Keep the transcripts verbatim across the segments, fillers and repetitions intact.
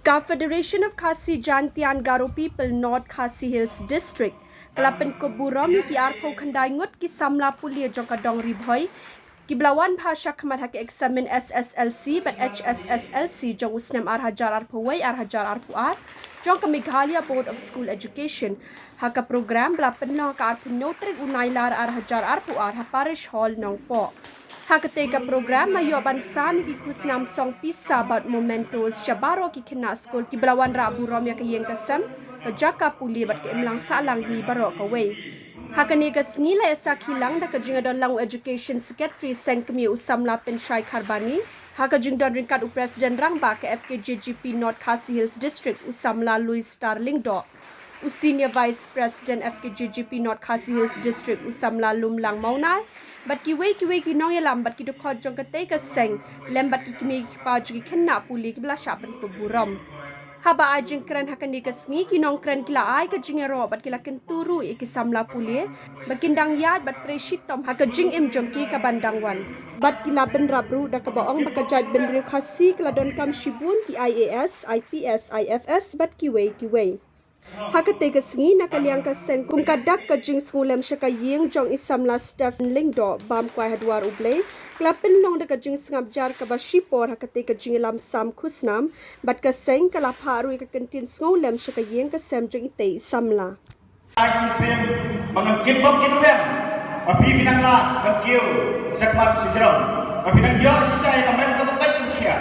Ka Federation of Khasi Jaintia and Garo People North Khasi Hills District ka la pynkup burom ïa ki arphew khyndai ngut ki samla pule jong ka dong Ri Bhoi kiba la wan bha shakhmat ha ka eksamin S S L C bad H S S L C jong u snem ar hajar arphew wei ar hajar arphew ar jong ka Meghalaya Board of School Education. Ha ka program ba la pynlong ha ka arphew hynñiew tarik u Nailar ar hajar arphew ar ha Parish Hall Nongpoh. Ha katei ka program la ïoh ban sam ïa ki khusnam song pisa bad mementos sha baroh ki khynnah skul kiba la wanrah burom ïa ka ïing ka sem, ka jaka pule bad ka imlang sahlang hi baroh kawei. Ha kane ka sngi la ïa sakhi lang da ka jingïadon lang u Education Secretary Seng Kmie u samla Pynshai Kharbani, ha ka jingdon ryngkat u President Rangbah ka F K J G P North Khasi Hills District u samla Louis Star Lyngdoh, u Senior Vice President F K J G P North Khasi Hills District u samla Lumlang Mawnai, bad kiwei kiwei ki nongïalam bad ki dkhot jong katei ka seng, lem bad ki kmie ki kpa jong ki khynnah pule kiba la shah pynkup burom. Haba ai jingkren ha kane ka sngi, ki nongkren ki la ai ka jingïaroh bad ki la kyntu ruh ïa ki samla pule ba kin dang ïaid bad trei shitom ha ka jingim jong ki kaban dang wan. Bad ki la bynrap ruh da kaba ong ba ka jaitbynriew Khasi ka la donkam shibun ki I A S, I P S, I F S bad kiwei kiwei. Ha katei ka sngi, na ka liang ka seng kum ka dak ka jingsngewlem sha ka ïing jong i samla Stephen Lyngdoh bam kwai ha Dwar U Blei, ka la pynlong da ka jingsngap jar kaba shipor ha katei ka jingïalam sam khusnam, bad ka seng ka la phah ruh ïa ka kyntien sngewlem sha ka ïing ka sem jong itei i samla. Ai mynsiem ba ngan kit bok kit rwiang, ba phi phi nang lah ban kiew shakhmat shajrong, ba phi nang ïoh shisha ïa ka met kaba pait u khia.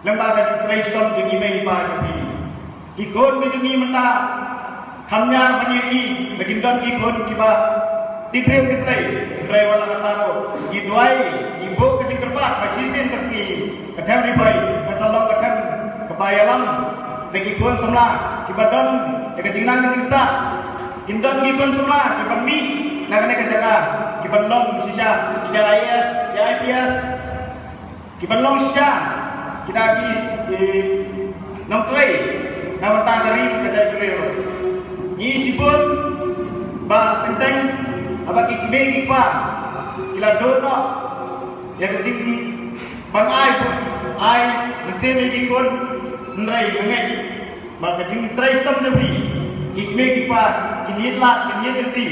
Lem bad ka jingtrei shitom jong i mei i pa jong phi. Ki khun ki jong i mynta kham ñiar ban ïohi ba kin don ki khun kiba tip briew tip Blei. Hynrei wat la katta ruh ngi duwai, ngi buh ka jingkyrpad ba shisien ka sngi ka them Ri Bhoi kan sa long ka them kaba ïalam da ki khun samla kiba don da ka jingnang ka jingstad. Kin don ki khun samla kiba mih na kane ka jaka kiban long shisha ki I A S, ki I P S. Kiban long shisha kita ki, eh, nongtrei na bynta ka ri ka jaitbynriew. Ngi shibun ba teng teng haba ki kmie ki kpa ki la duh noh ïa ka jingban ai, ai mynsiem ïa ki khun, hynrei nga ngeit ba ka jingtrei shitom jong phi, ki kmie ki kpa kin ïa lad, kin ïa lynti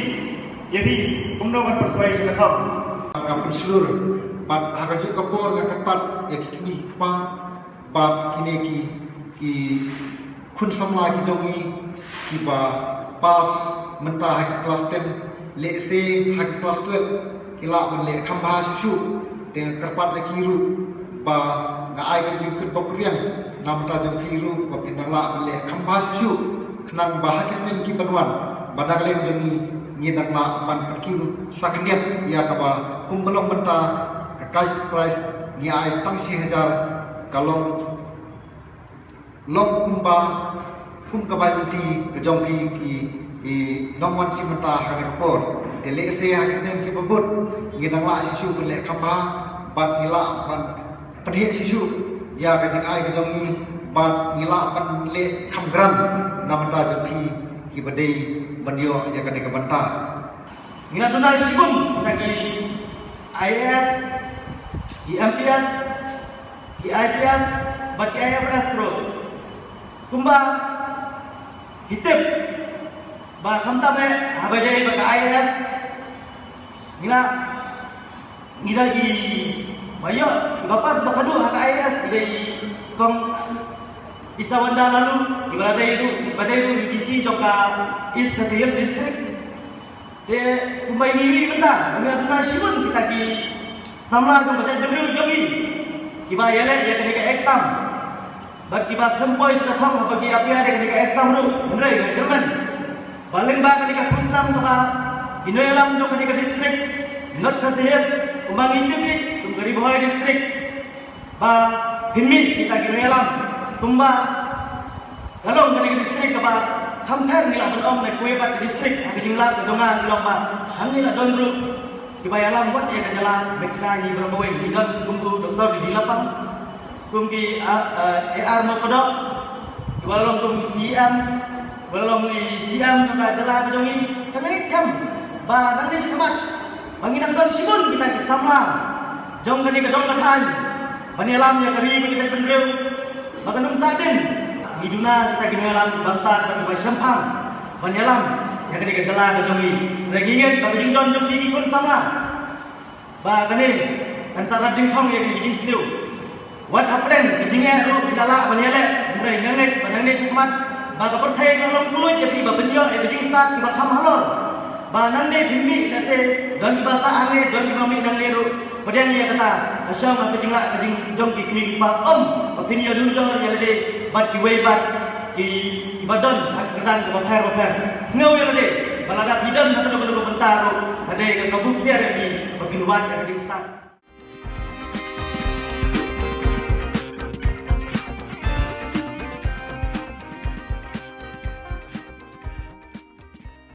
ïa phi kumno ban pynpoi sha ka thong. Ka pynshlur bad ha kajuh ka por nga kyrpad ïa ki kmie ki kpa bad kine ki, ki khun samla ki jong ngi kiba pass mynta ha ki klas ten, lehse ha ki klas twelve ki lah ban leh kham bha shuh shuh. Te nga kyrpad ïa ki ruh ba nga ai ka jingkyrpad kyrpad na bynta jong phi ruh ba phin nang lah ban leh kham bha shuh shuh, khnang ba ha ki snem kiban wan ba na ka liang jong ngi ngin nang lah ban pynkiew sa khyndiat ïa kaba kumba long mynta ka cash prize ngi ai tang shi hajar, ka long long kumba kum ka bai lynti ka jong phi ki, ki nongwan shi mynta ha kane ka por. Te lehse ha ki snem kiba bud ngin nang lah shuh shuh ban leh kham bha bad ngin lah ban pynheh shuh shuh ïa ka jingai ka jong ngi bad ngin lah ban leh kham grant na bynta jong phi kiba dei ban ïoh ïa kane ka bynta. Ngi la duna shibun kita ki I A S, ki M P S, ki I P S bad ki I F S ruh. Kumba phi tip ba khamtam eh haba dei ba ka I A S ngi la, ngi la i ba ïoh, i ba pass ba khadduh ha ka I A S i dei i Kong Isawanda Laloo, i ba la dei ruh, i ba dei ruh i D C jong ka East Khasi Hills District. Te kumba ine i mynta ngi la duna shibun kita ki samla jong ka jaitbynriew jong ngi kiba ïaleh ïa kane ka exam bad kiba khlem poi sha ka thong haba ki appear ïa kane ka exam ruh, hynrei nga kyrmen ba lyngba kane ka khusnam kaba ki nongïalam jong kane ka district North Khasi Hills, kumba ngi tip kum ka Ri Bhoi District, ba phin mih kita ki nongïalam kumba ka long kane ka district kaba kham pher ngi lah ban ong na kiwei pat ki district. Ha ka jinglap ka jong nga ngi long ba hangne la don ruh kiba ïalam wat ïa ka jylla Meghalaya hi baroh kawei. Ngi don kum u Doctor D D Lapang, kum ki, ah, ah, A R Myrkandor, kiba la long kum C E M, kiba la long i C E M ka jylla ka jong ngi. Kane skhem ba nangne shakhmat ba ngin nang don shibun kita ki samla jong kane ka dong ka thaiñ ban ïalam ïa ka ri bad ka jaitbynriew. Ba kan ym sah dien ngi duna kita ki nongïalam ba stad bad ba shemphang ban ïalam ïa kane ka jylla ka jong ngi. Hynrei ngi ngeit ba ka jingdon jong ki ki khun samla ba kane kan sa rat dyngkhong ïa kane ka jingsniew. Wat hapdeng ka jingeh ruh ki la lah ban ïaleh, hynrei nga ngeit ba nangne shakhmat ba ka pyrthei ka long kylluid ïa phi ba pynïoh ïa ka jingstad kiba kham halor. Ba nangne phin mih lehse don kiba sah hangne, don kiba mih nangne ruh. Pdiang ïa kata, ka shong ha ka jinglah ka jing jong ki kmie ki kpa, ym ba phin ïa nujor ïa lade bad kiwei pat ki, kiba don ha ki kyrdan kiba pher ba pher. Sngew ïa lade ba lada phi don ha kano kano ka bynta ruh, ka dei ka kabu ksiar ïa phi ba phin wad ïa ka jingstad.